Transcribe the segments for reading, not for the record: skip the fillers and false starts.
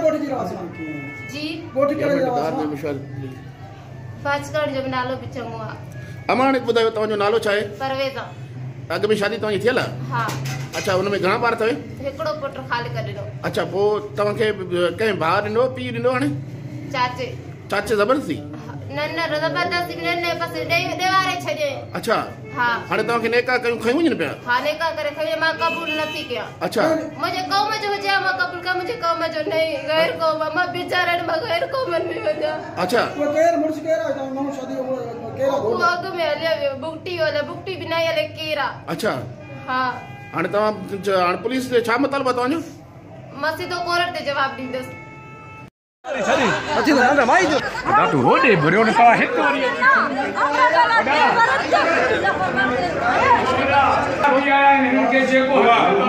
ڪهڙي ڳوٺ جي رهواسي آهيان؟ جي ڳوٺ ڪهڙي جي رهواسي آهيان؟ باچڪڻ جو به نالو به چڱو آ. امان هاڻي ٻڌايو توهان جو نالو ڇا آهي؟ پرويزا. اڳ ۾ شادي توهان جي ٿيل آ؟ ها. اڇا ان ۾ گهڻا ٻار اٿو؟ هڪڙو پٽ خالق ڏنو. اڇا پوء توهان کي ڪنهن ڀاء ڏنو پيء ڏنو هاڻي؟ چاچي. چاچي زبردستي؟ نه نه زبردستي نه نه بس ڏيواري ڇڏيائين. اڇا. ها. هاڻي توهان کي نڪاح ڪيون کيون وڃن پيا؟ ها نڪاح ڪري کيون مان قبول نٿي ڪيان. اڇا. منهنجي قوم جو هجي ها مان قبول ڪيان منهنجي قوم جو نه غير قوم مان بيچارن مان غير قومن ۾ وڃان. اڇا. اهو ڪير مڙس ڪير آهي توهان نئون شادي ڪير آهي گهوٽ؟ اهو اڳ ۾ هليو ويو بگٽي هلي بگٽي به نه هلي ڪير آ. اڇا. ها. هاڻي توهان هاڻي پوليس تي ڇا مطالبو توهان جو؟ مان سڌو ڪورٽ تي جواب ڏيندس.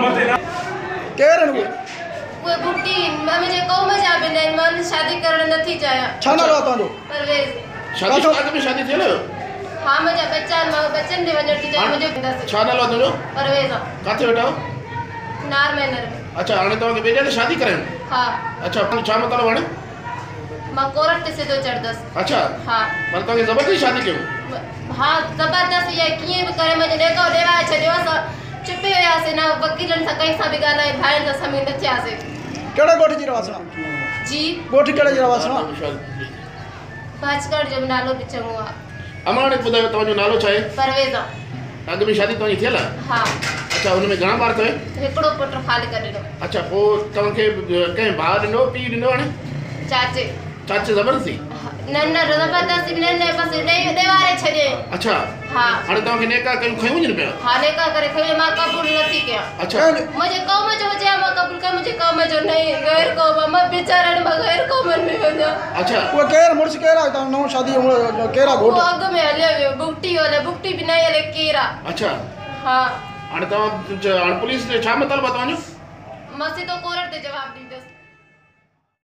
ڪير آهن اهي؟ اهي بگٽي منهنجي قوم جا به نه آهن مان شادي ڪرڻ نٿي چاهيان. ڇا نالو آهي توهان جو؟ پرويز. شادي اڳ ۾ شادي ٿيل هيو؟ ها منهنجا ٻچا آهن مان ٻچن ڏي وڃڻ ٿي چاهيان منهنجو. ڇا نالو آهي تنهنجو؟ پرويز. ڪاٿي ويٺا آهيو؟ نار مينر ۾. اڇا هاڻي توهان کي ٻئي ڄڻي شادي ڪرايون؟ ها. اڇا ڇا مطلب هاڻي؟ مان ڪورٽ تي سڌو چڙهندس. اڇا. ها. معنيٰ توهان کي زبردستي شادي ڪيون؟ ها زبردستي يا ڪيئن به ڪري منهنجو نڪاح ڏيواري ڇڏيو. اسان چپي وياسين نه وڪيلن سان ڪنهن سان به ڳالهائي ڀائرن سان سمي نه ٿياسين. ڪهڙي ڳوٺ جي رهواسي آهيان؟ جي. ڳوٺ ڪهڙي جي رهواسي آهيان؟ باچڪڻ جو به نالو به چڱو آ. امان هاڻي ٻڌايو توهان جو نالو ڇا آهي؟ پرويزا. اڳ ۾ شادي توهان جي ٿيل آ؟ ها. اڇا ان ۾ گهڻا ٻار اٿو؟ هڪڙو پٽ خالق ڏنو. اڇا پوء توهان کي ڪنهن ڀاء ڏنو پيء ڏنو هاڻي؟ چاچي. چاچي زبردستي؟ نه نه زبردستي نه نه بس ڏيواري ڇڏيائين. اڇا. ها. هاڻي توهان کي نڪاح ڪيون کيون وڃن پيا؟ ها نڪاح ڪري کيون مان قبول نٿي ڪيان. اڇا. منهنجي قوم جو هجي ها مان قبول ڪيان منهنجي قوم جو نه غير قوم مان بيچارن مان غير قومن ۾ وڃان. اڇا. اهو ڪير مڙس ڪير آهي توهان نئون شادي ڪير آهي گهوٽ؟ اهو اڳ ۾ هليو ويو بگٽي هلي بگٽي به نه هلي ڪير آ. اڇا. ها. هاڻي توهان هاڻي پوليس تي ڇا مطالبو آهي توهان جو؟ مان سڌو ڪورٽ تي جواب ڏيندس.